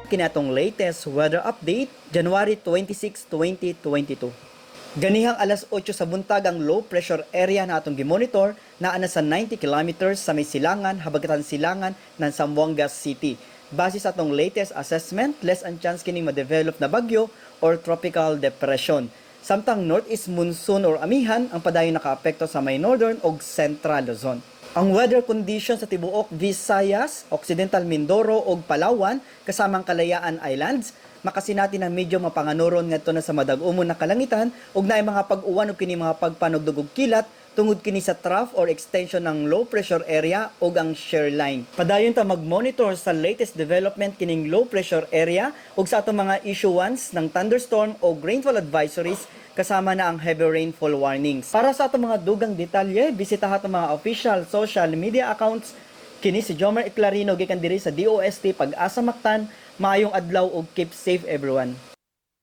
Kini atong latest weather update, January 26, 2022. Ganihang alas 8 sa buntag, ang low pressure area na atong gimonitor naa na sa 90 kilometers sa may silangan, habagatan silangan ng Zamboanga City. Base sa atong latest assessment, less ang chance kining ma-develop na bagyo or tropical depression. Samtang northeast monsoon or amihan ang padayon nakaapekto sa may northern ug central Luzon. Ang weather condition sa tibuok Visayas, Occidental Mindoro ug Palawan kasamang Kalayaan Islands makasinati ng medyo mapanganuron ngadto na sa madag-umon na kalangitan ug naay mga pag-uwan ug kini mga pagpanugdog og kilat tungod kini sa trough or extension ng low pressure area ug ang shear line. Padayon ta mag-monitor sa latest development kining low pressure area ug sa atong mga issuance ng thunderstorm o rainfall advisories kasama na ang heavy rainfall warnings. Para sa atong mga dugang detalye, bisitaha atong mga official social media accounts. Kini si Jomer Eclarino gikan diri sa DOST Pag-asa Mactan. Maayong adlaw ug keep safe, everyone.